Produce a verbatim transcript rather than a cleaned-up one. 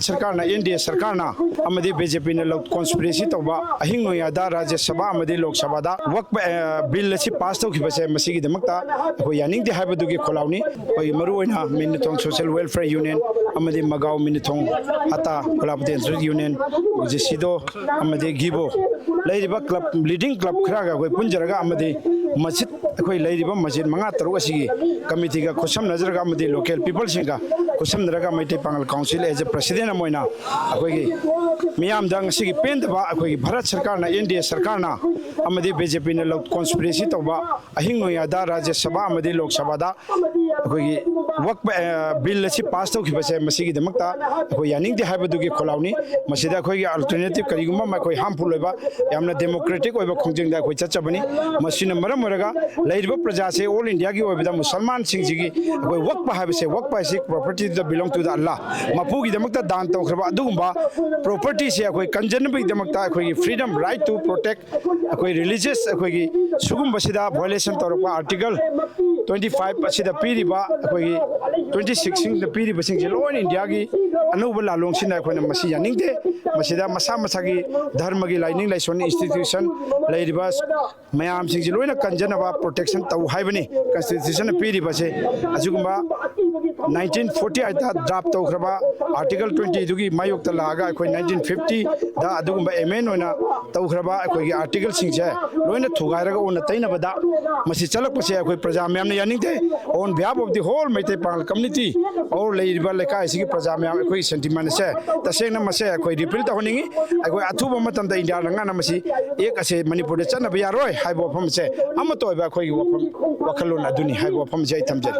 ꯁꯔꯀꯥꯔꯅ, N D ꯑꯦ ꯁꯔꯀꯥꯔꯅ ꯑꯃꯗꯤ ꯕꯤ ꯖꯦ ꯄꯤꯅ ꯂꯧ-, conspiracy ꯇꯧꯕ ꯑꯍꯤꯡ ꯅꯣꯡꯌꯥꯏꯗ ꯔꯥꯖ꯭ꯌ ꯁꯚꯥ ꯑꯃꯗꯤ ꯂꯣꯛ ꯁꯚꯥꯗ ꯋꯛꯐ, ꯑ, ꯕꯤꯜ ꯑꯁꯤ ꯄꯥꯁ ꯇꯧꯈꯤꯕꯁꯦ, ꯃꯁꯤꯒꯤꯗꯃꯛꯇ ꯑꯩꯈꯣꯏ ꯌꯥꯅꯤꯡꯗꯦ ꯍꯥꯏꯕꯗꯨꯒꯤ ꯈꯣꯜꯂꯥꯎꯅꯤ꯫ ꯑꯩꯈꯣꯏꯒꯤ ꯃꯔꯨꯑꯣꯏꯅ ꯃꯤꯅꯨꯊꯣꯡ ꯁꯣꯁꯦꯜ ꯋꯦꯜꯐꯤꯌꯔ ꯌꯨꯅꯤꯌꯟ ꯑꯃꯗꯤ ꯃꯒꯥꯎ ꯃꯤꯅꯨꯊꯣꯡ ꯍꯇꯥ ꯀꯣꯂꯥꯄꯇꯤ ꯑꯟꯁꯔꯨꯠ ꯌꯨꯅꯤꯌꯟ, ꯖꯦꯁꯤꯗꯣ ꯑꯃꯗꯤ ꯒꯤꯕꯣ ꯂꯩꯔꯤꯕ ꯀ꯭ꯂꯕ, ꯂꯤꯗꯤꯡ ꯀ꯭ꯂꯕ ꯈꯔꯒ ꯑꯩꯈꯣꯏ ꯄꯨꯟꯖꯔꯒ ꯑꯃꯗꯤ ꯃꯁꯖꯤꯗ, ꯑꯩꯈꯣꯏ ꯂꯩꯔꯤꯕ ꯃꯁꯖꯤꯗ ꯃꯉꯥ ꯇꯔꯨꯛ ꯑꯁꯤꯒꯤ ꯀꯃꯤꯇꯤꯒ ꯈꯨꯠꯁꯝꯅꯖꯔꯒ ꯑꯃꯗꯤ ꯂꯣꯀꯦꯜ ꯄꯤꯄꯜꯁꯤꯡꯒ ꯈꯨꯠꯁꯝꯅꯔꯒ Meitei Pangal council as a president ꯑꯃ ꯑꯣꯏꯅ ꯑꯩꯈꯣꯏꯒꯤ ꯃꯤꯌꯥꯝꯗ ꯉꯁꯤꯒꯤ ꯄꯦꯟꯗꯕ, ꯑꯩꯈꯣꯏꯒꯤ ꯚꯥꯔꯠ ꯁꯔꯀꯥꯔꯅ, ꯑꯦꯟ ꯗꯤ ꯑꯦ ꯁꯔꯀꯥꯔꯅ ꯑꯃꯗꯤ ꯕꯤ ꯖꯦ ꯄꯤꯅ ꯂꯧ-, conspiracy ꯇꯧꯕ ꯑꯍꯤꯡ ꯅꯣꯡꯌꯥꯏꯗ ꯔꯥꯖ꯭ꯌ ꯁꯚꯥ ꯑꯃꯗꯤ ꯂꯣꯛ ꯁꯚꯥꯗ ꯑꯩꯈꯣꯏꯒꯤ ꯋꯛꯐ, ꯑ, ꯕꯤꯜ ꯑꯁꯤ ꯄꯥꯁ ꯇꯧꯈꯤꯕꯁꯦ, ꯃꯁꯤꯒꯤꯗꯃꯛꯇ ꯑꯩꯈꯣꯏ ꯌꯥꯅꯤꯡꯗꯦ ꯍꯥꯏꯕꯗꯨꯒꯤ ꯈꯣꯜꯂꯥꯎꯅꯤ꯫ ꯃꯁꯤꯗ ꯑꯩꯈꯣꯏꯒꯤ alternative ꯀꯔꯤꯒꯨꯝꯕ ꯑꯃ ꯑꯩꯈꯣꯏ harmful ꯑꯣꯏꯕ, ꯌꯥꯝꯅ democratic ꯑꯣꯏꯕ ꯈꯣꯡꯖꯦꯜꯗ ꯑꯩꯈꯣꯏ ꯆꯠꯆꯕꯅꯤ꯫ ꯃꯁꯤꯅ ꯃꯔꯝ ꯑꯣꯏꯔꯒ ꯂꯩꯔꯤꯕ ꯄ꯭ꯔꯖꯥꯁꯦ, all India ꯒꯤ ꯑꯣꯏꯕꯗ ꯃꯨꯁꯜꯃꯥꯟꯁꯤꯡꯁꯤꯒꯤ ꯑꯩꯈꯣꯏ ꯋꯛꯐ ꯍꯥꯏꯕꯁꯦ, ꯋꯛꯐ ꯍꯥꯏꯁꯤ property to the, belong to the Allah, ꯃꯄꯨꯒꯤꯗꯃꯛꯇ ꯗꯥꯟ ꯇꯧꯈ꯭ꯔꯕ ꯑꯗꯨꯒꯨꯝꯕ property ꯁꯦ ꯑꯩꯈꯣꯏ ꯀꯟꯖꯅꯕꯒꯤꯗꯃꯛꯇ ꯑꯩꯈꯣꯏꯒꯤ freedom, right to protect, ꯑꯩꯈꯣꯏ religious, ꯑꯩꯈꯣꯏꯒꯤ ꯁꯤꯒꯨꯝꯕꯁꯤꯗ violation ꯇꯧꯔꯛꯄ article twenty five ꯑꯁꯤꯗ ꯄꯤꯔꯤꯕ, ꯑꯩꯈꯣꯏꯒꯤ twenty six ꯁꯤꯡꯗ ꯄꯤꯔꯤꯕꯁꯤꯡꯁꯦ ꯂꯣꯏꯅ India ꯒꯤ ꯑꯅꯧꯕ ꯂꯥꯜꯂꯣꯡꯁꯤꯅ ꯑꯩꯈꯣꯏꯅ ꯃꯁꯤ ꯌꯥꯅꯤꯡꯗꯦ꯫ ꯃꯁꯤꯗ ꯃꯁꯥ ꯃꯁꯥꯒꯤ ꯙꯔꯃꯒꯤ ꯂꯥꯏꯅꯤꯡ ꯂꯥꯏꯁꯣꯟ institution ꯂꯩꯔꯤꯕ ꯃꯌꯥꯝꯁꯤꯡꯁꯤ ꯂꯣꯏꯅ ꯀꯟꯖꯅꯕ protection ꯇꯧ ꯍꯥꯏꯕꯅꯤ constitution ꯅ ꯄꯤꯔꯤꯕꯁꯦ꯫ ꯑꯁꯤꯒꯨꯝꯕ nineteen forty eight ꯗ draft ꯇꯧꯈ꯭ꯔꯕ article twenty ꯗꯨꯒꯤ ꯃꯥꯌꯣꯛꯇ ꯂꯥꯛꯑꯒ ꯑꯩꯈꯣꯏ nineteen fifty ꯗ ꯑꯗꯨꯒꯨꯝꯕ amend ꯑꯣꯏꯅ ꯇꯧꯈ꯭ꯔꯕ ꯑꯩꯈꯣꯏꯒꯤ article ꯁꯤꯡꯁꯦ ꯂꯣꯏꯅ ꯊꯨꯒꯥꯏꯔꯒ ꯑꯣꯟꯅ ꯇꯩꯅꯕꯗ ꯃꯁꯤ ꯆꯠꯂꯛꯄꯁꯦ ꯑꯩꯈꯣꯏ ꯄ꯭ꯔꯖꯥ ꯃꯌꯥꯝꯅ ꯌꯥꯅꯤꯡꯗꯦ꯫ On behalf of the whole Meitei Pangal community, all ꯂꯩꯔꯤꯕ ꯂꯩꯀꯥꯏ ꯑꯁꯤꯒꯤ ꯄ꯭ꯔꯖꯥ ꯃꯌꯥꯝ, ꯑꯩꯈꯣꯏꯒꯤ sentiment ꯑꯁꯦ ꯇꯁꯦꯡꯅ ꯃꯁꯦ ꯑꯩꯈꯣꯏ repeal ꯇꯧꯍꯟꯅꯤꯡꯉꯤ꯫ ꯑꯩꯈꯣꯏ ꯑꯊꯨꯕ ꯃꯇꯝꯗ ꯏꯟꯗꯤꯌꯥ ꯂꯩꯉꯥꯛꯅ ꯃꯁꯤ act ꯑꯁꯦ ꯃꯅꯤꯄꯨꯔꯗ ꯆꯠꯅꯕ ꯌꯥꯔꯣꯏ ꯍꯥꯏꯕ ꯋꯥꯐꯝ ꯑꯁꯦ ꯑꯃꯠꯇ ꯑꯣꯏꯕ ꯑꯩꯈꯣꯏꯒꯤ ꯋꯥꯐꯝ, ꯋꯥꯈꯜꯂꯣꯟ ꯑꯗꯨꯅꯤ ꯍꯥꯏꯕ ꯋꯥꯐꯝ ꯑꯁꯦ ꯑꯩ ꯊꯝꯖꯔꯤ꯫